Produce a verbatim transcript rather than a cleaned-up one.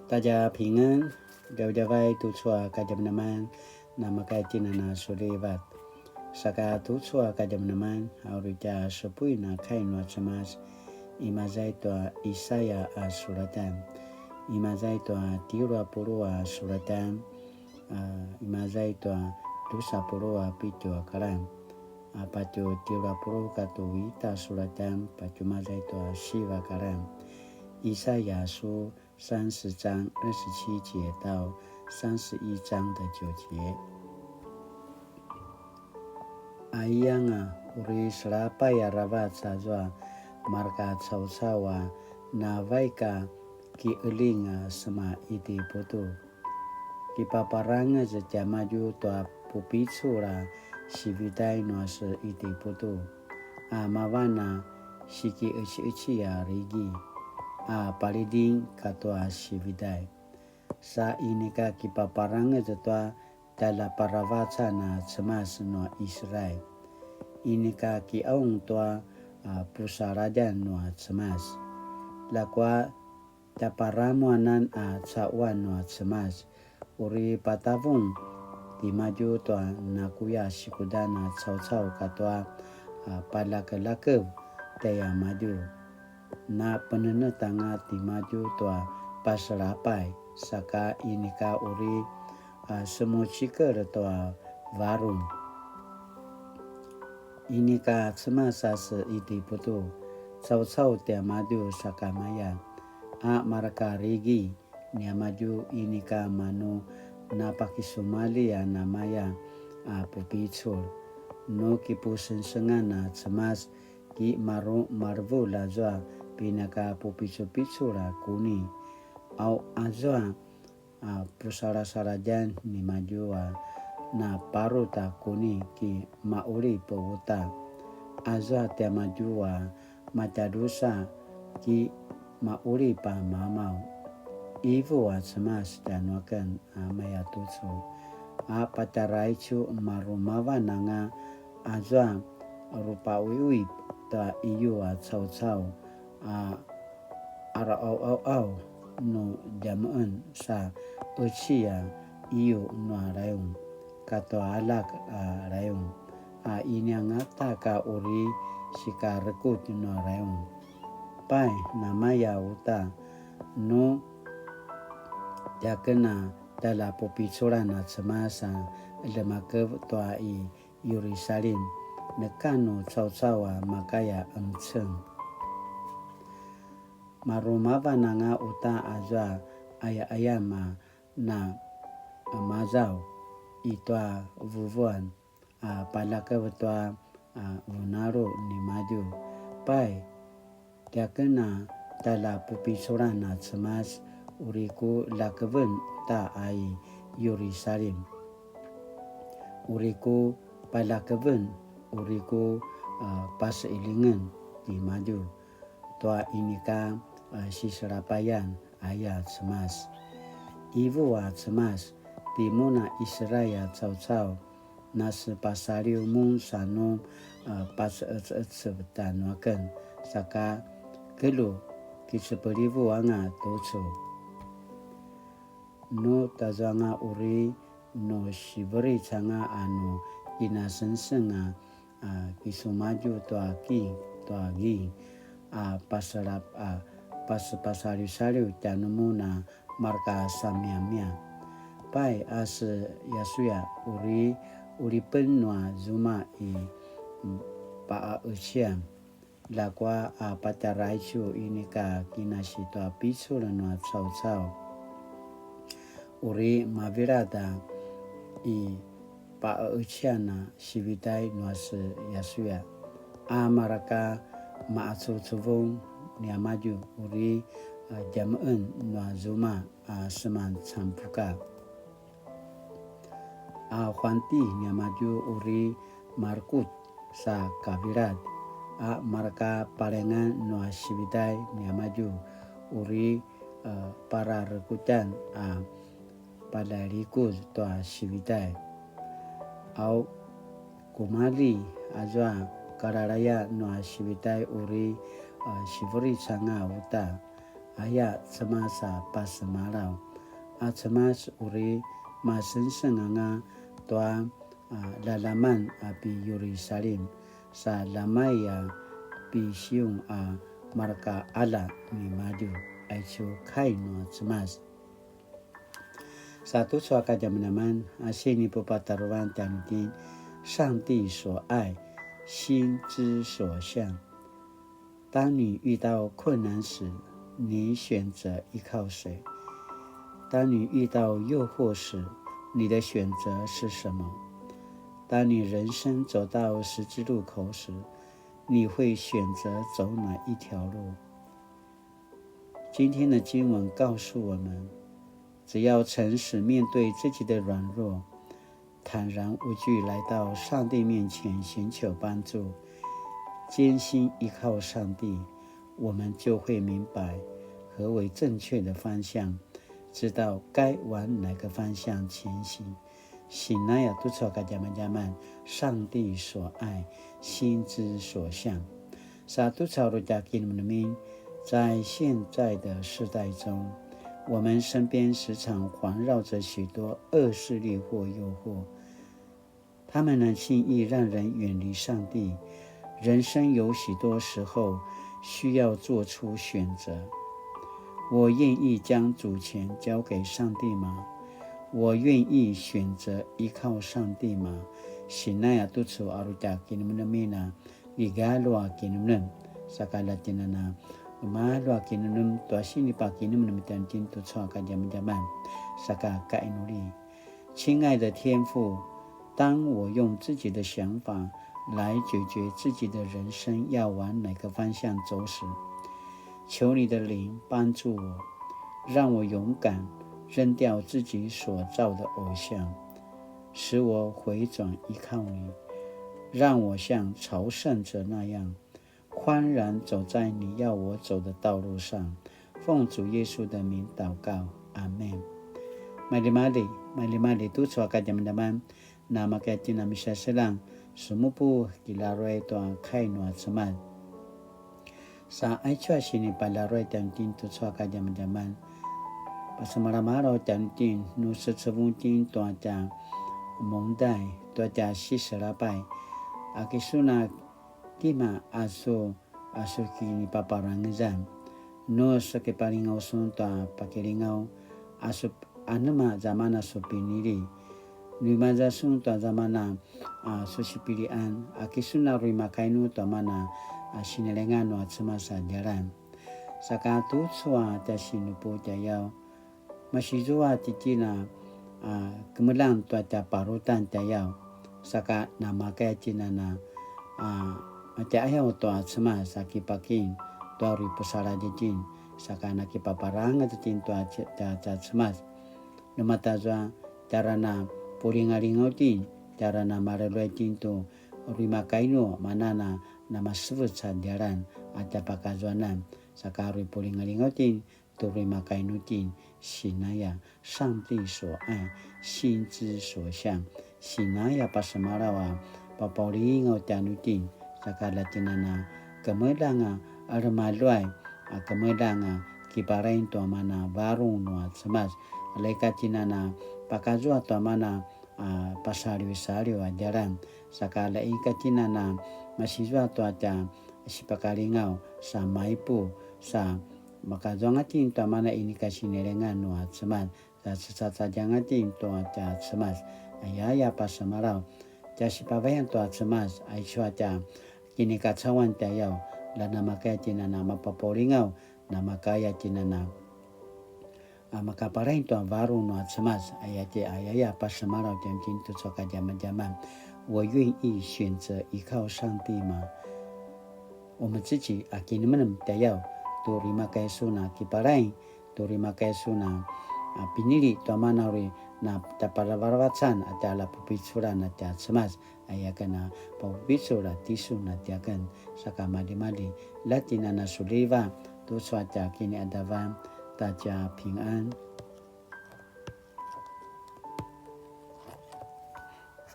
大家平安, djavadjavay tucu a kadjamadjaman, namakay tinana sulivat. Saka tucu a kadjamadjaman, a uri tja supuin a kai nua Cemas, imaza i tua Isaya a sulatan, imaza i tua tjelu a puluq a sulatan, a, imaza i tua dusa puluq a pitju a kalan, a, patje tjelu a puluq katua ita a sulatan, patje imaza i tua siva a kalan. 以赛亚书三十章二十七节到三十一章的九节。 Aiyanga, uri selapay aravac azua marka caucau a navaik a kiqeling a sema Itiputu. Kipaparangez tiamadju tua pupicul a sividay nua se Itiputu, a mavan a sikiqeciqeci a rigi, a paliding katua sividay. Sa inika kipaparangez tua tjaljaparavacan a Cemas nua Israil. Inika kiqaung tua, a, pusaladjan nua Cemas. Ljakua tjaparamuanan a caquan nua Cemas, uri patavung timadju tua nakuya sikudan a caucau katua, a, paljakevljakev tjaiamadju. Na penenetanga timadju tua paselapay, saka inika uri, a, semucikel tua varung. Inika Cemas a se Itiputu, caucau tiamadju sakamaya, a marka rigi niamadju inika manu napakisumalji a namaya a pupicul. Nu kipusengsengan a Cemas ki maru marvul azua pinaka pupicupicul a kuni. Au azua a pusalasaladjan nimadju a naparut a kuni ki maqulip uta. Azua tiamadju a matjadrusa ki maqulip a mamaw. Ivu a Cemas tjanuaken a mayatucu, a patjaraicu marumavan anga azua rupaquiuip ta iyu a caucau a araqauqau nu djameqen sa qeci a iyu nua rayung katua aljak a rayung, a iniangata ka uri sikarekutj nua rayung. Pai, namaya uta, nu tiaken a tjaljapupiculan a Cemas a ljemakev tua i Yerusalim, neka nu caucau a makaya qemceng. Marumavan anga uta azua qayaqayam a na mazaw i tua vuvuan, a paljakev tua, a, vunalu nimadju. Pai, tiaken a tjaljapupiculan a Cemas, uri ku ljakeven ta a i Yerusalim. Uri ku paljakeven, uri ku, a, paseqilingen timadju tua inika, a, siselapayan aya Cemas. Ivu a Cemas, timun a Israil a caucau, nasepasaliw mun sa nu, a, paceqeceqecev tjanuaken, saka kelju kicepelivu anga tucu. Nu tazuanga uri nu siveric anga a nu kinasengseng a, a, kisumadju tua king, tua ging, a, paselap, a, pasepasaliwsaliw tjanumun a marka samiamia. Pai a se Yasuya uri qulipen nua zuma i, mm, paqaqeciyan. Ljakua a patjara aicu inika kinasi tua picul nua caucau. Uri mavilad a i paqaqeciyan a sivitay nua se Yasuya. A marka maqacuvucuvung niamadju uri, a, djameqen nua zuma a seman campuka. A huanti niamadju uri marekutj sa kavilad, a marka palengan nua sivitay niamadju uri, a, pararekutjan a paljalikuz tua sivitay. Au, kumalji azua kalalaya nua sivitay uri, a, siveric anga uta, aya Cemas a pasemalaw. A Cemas uri masengseng anga tua a lalaman a pi Yerusalim, sa lamai a pi Siun a marka ala nimadju. Aicu kai nua Cemas. Sa tucu a kadjamadjaman a sinipupatarevan tjanuitjen, 上帝所愛，心之所向。當你遇到困難時，你選擇依靠誰？當你遇到誘惑時，你的選擇是什麼？當你人生走到十字路口時，你會選擇走哪一條路？今天的經文告訴我們，只要誠實面對自己的軟弱，坦然無懼來到上帝面前尋求幫助，堅心依靠上帝，我們就會明白何為正確的方向，知道該往哪個方向前行。Sinaya tucu a kadjamadjaman, 上帝所愛，心之所向。Sa tucu a uri tja kinemenemen, 在現在的世代中，我們身邊時常環繞著許多惡勢力或誘惑，他們能輕易讓人遠離上帝。人生有許多時候需要做出選擇。我願意將主權交給上帝嗎？我願意選擇依靠上帝嗎？Sinaya tucu a uri tja kinemenemen a, i galju a kinemenem, saka latinana, i galju a kinemenem tua sinipakinemenem tjanuitjen tucu a kadjamadjaman, saka kainuli. 親愛的天父，當我用自己的想法來解決自己的人生要往哪個方向走時，求你的靈幫助我，讓我勇敢扔掉自己所造的偶像，使我回轉依靠你，讓我像朝聖者那樣， 寬然走在你要我走的道路上。奉主耶穌的名禱告，阿們。Maljimalji, maljimalji tucu a kadjamadjaman, namakaya itjen a misaseljang, semupu kilaruay tua kai nua Cemas. Sa aicu a sinipalaruay tjanuitjen tucu a kadjamadjaman, pasemalamalaw tjanuitjen nu secevung itjen tua tja mungdai, tua tja siselapay, a ki sun a tima a su, a su kinipaparangezan? Nu sekipalingaw sun tua pakilingaw, a su anema zua mana su pinili? Nu imaza sun tua zua mana a su sipilian, a ki sun a uri makainu tua mana a sinelengan nua Cemas a djalan? Saka tucu a tja sinupu tjayaw, masizua titjen a, a, kemeljang tua tja parutan tjayaw, saka namakaya itjen a, a, matjaqayaw tua Cemas a kipakim tua uri pusaladj itjen, saka nakipaparangez itjen tua tja, tja, tja Cemas. Nu matazua, tjara na pulingalingaw itjen, tjara na maleluay itjen tu uri makainu, manana namasevec a djalan a tja pakazuanan, saka uri pulingalingaw itjen, tu uri makainu itjen, sinaya, 上帝所愛，心之所向, sinaya pasemalaw a papaulingaw tjanuitjen, saka la itjen a kemeljang a remaluay, a kemeljang a kiparain tua mana varung nua Cemas, la ika itjen a pakazua tua mana a pasaliwsaliw a djalan, saka la ika itjen a masizua tua tja sipakalingaw sa maipu, sa makazuanga itjen tua mana inika sinelengan nua Cemas, sa sesacadjanga itjen tua tja Cemas, ayaya pasemalaw, tja sipavayan tua Cemas, aicu a tja kinikacauan tjayaw, la namakaya itjen a mapapaulingaw, namakaya itjen a a makaparain tua varung nua Cemas, ayatje ayaya pasemalaw tjanuitjen tucu a kadjamadjaman. 我願意選擇依靠上帝嗎？我們自己 a kinemenem tjayaw, tu uri makaya sun a kiparain, tu uri makaya sun a, a pinili tua mana uri na tja paravaravacan a tja lapupiculan a tja Cemas, aya ken a papupicul a tisun a tiaken, saka maljimalji, la itjen a suliva, tucu a tja kiniqadavan, ta tja pingan.